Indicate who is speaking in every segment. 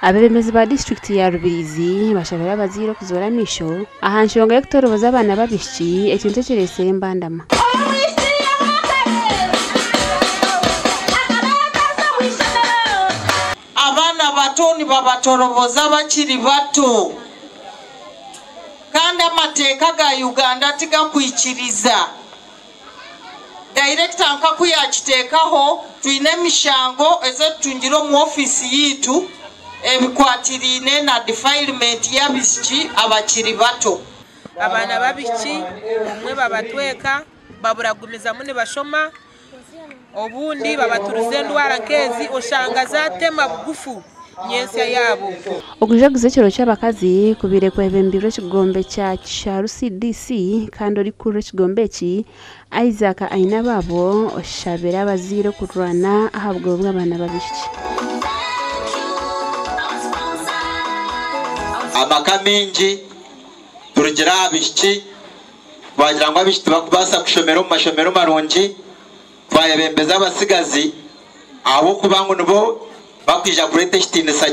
Speaker 1: Abeebembezi ba disiturikiti ya Rubirizi bashabire abazaire okuzoora amaisho aha nshonga y'okutoroboza abaana b'abaishiki ekintu ekireetsire embandama.
Speaker 2: Abaana bato nibabatoroboza bakiri bato kandi amateeka ga Uganda tigakwikiriza. Dayirekita nka ku yaakiteekaho, twine emishango ezi tutungire omu ofiisi yaitu ebikwatiraine na defilement y'abaishiki abakiri bato.
Speaker 3: Abaana b'abaishiki obumwe babatweka babura kugumizamu nibashoma, obundi babaturiza endwara nk'ezi oshanga zaatema bugufu nyentsya yaabo.
Speaker 1: Okujaguza ekiro ky'abakazi kubaire kwebembirwe ekigombe kya Kisharu CDC kandi orikukurira ekigombe eki, Isaac Ainababo oshabire abazaire okurwana aha bugabe bw'abaana b'abaishiki.
Speaker 4: Amaka maingi turugire aha baishiki twagira ngu abaishiki tibarikubaasa kushomera omu mashomero marungi twayebembeza abatsigazi ahabw'okuba ngu nibo barikwija kureeta ekitiinisa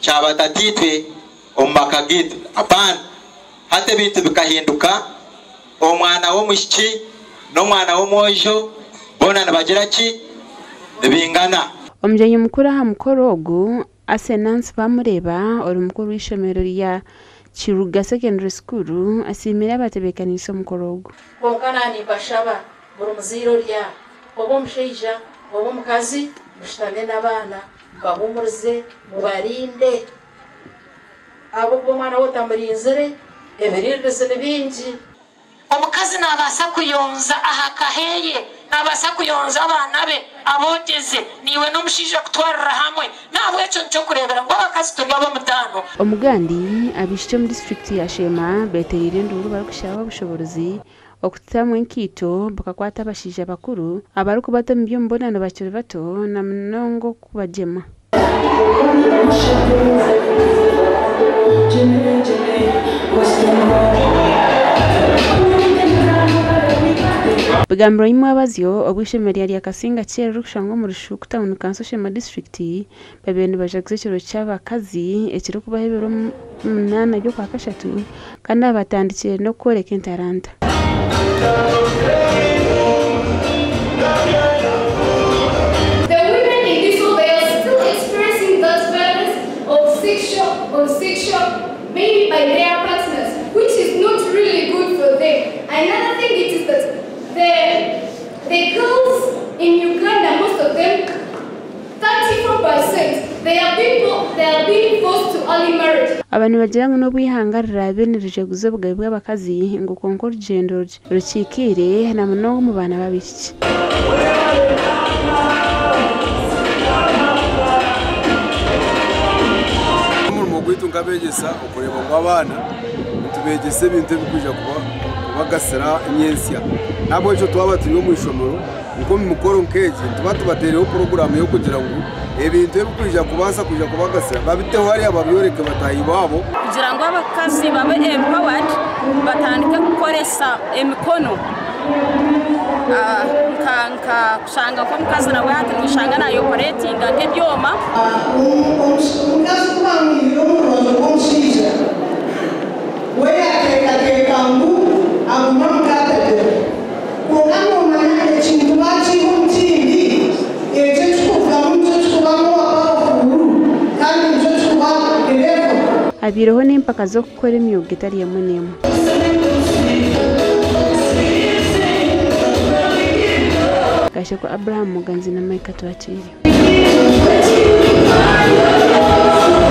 Speaker 4: kya batataitwe omu maka gaitu. Apaana! Hati ebintu bikahinduka, omwana w'omwishiki n'omwana w'omwojo boona nibagira ki? Nibaingana.
Speaker 1: Omugyenyi mukuru aha mukoro ogu, Asenansi Bamureeba, ori mukuru w'eishomero rya Kiruga Secondary School asiimire abatebeekaniise omukoro ogu.
Speaker 5: Kwonka naanimbashaba, buri muzaire ori aha, oba omushaija oba omukazi, mushutame n'abaana, mubahuumurize, mubarinde. Ahabw'okuba omwana waaba otamurinzire, ebiriiririzi ni bingi.
Speaker 6: Omukazi naabaasa kuyonza aha ka heye, naabaasa kuyonza abaana be, aboogyeze, naiwe n'omushaija kutwarira hamwe. N'ahabw'ekyo niky'okureebera ngu abakazi turi ab'omutaano.
Speaker 1: Omugandi, abaishiki omu disiturikiti ya Sheema betereire enduuru barikushaba ab'obushoboorozi okutamu enkaito bakakwata abashaija bakuru abarikubata omu by'omubonano bakiri bato na munonga okubagyema. Bigambirwe omwabazyo obu eishomero rya Ryakasinga Kyeru ririkushangwa omuri Shuuku Town Council Sheema District babaire nibajaguza ekiro ky'abakazi ekirikubaho ebiro munaana by'okwakashatu kandi aba batandikire n'okworeka entaranta.
Speaker 7: The women in this world they are still experiencing that violence of sexual of sexual maybe by their partners, which is not really good for them. Another thing it is that the the girls in Uganda, most of them, 34%, they are people they are being forced to early marriage.
Speaker 1: Aba nibagira ngu n'obu eihanga riraabe nirijaguza obugabe bw'abakazi ngu kwonka orugyendo rukikiire na munonga omu baana b'abaishiki.
Speaker 8: N'omurimo gwaitu nk'abeegyesa okureeba ngu abaana nitubeegyesa ebintu ebirikwija kubagasira nyentsya. N'ahabw'ekyo twaba turi omu ishomero nk'omu mikoro nk'egi nituba tubatereireho puroguraamu y'okugira ngu ebintu ebirikwija kubaasa kwija kubagasira babiteho hariya babyoreke bataahi baabo.
Speaker 9: Kugira ngu abakazi babe empowered batandike kukoresa emikono nka nka kushanga nk'omukazi nawe hati noshanga nayoporetinga nk'ebyoma.
Speaker 10: Omukazi ku bamwihire omu rubaju rw'omushaija, we yaateekateeka ngu agume omuka atagira. Kwonka noomanya ekintu baakiiha omu kindi, ekyo ekirikurugamu nikyo kirikubamu owapowerful kandi nikyo kirikuba level.
Speaker 1: Habaireho n'empaka z'okukora emyoga etari emwe n'emwe. Kashekwa Abraham Muganzi na Micah Twakiire.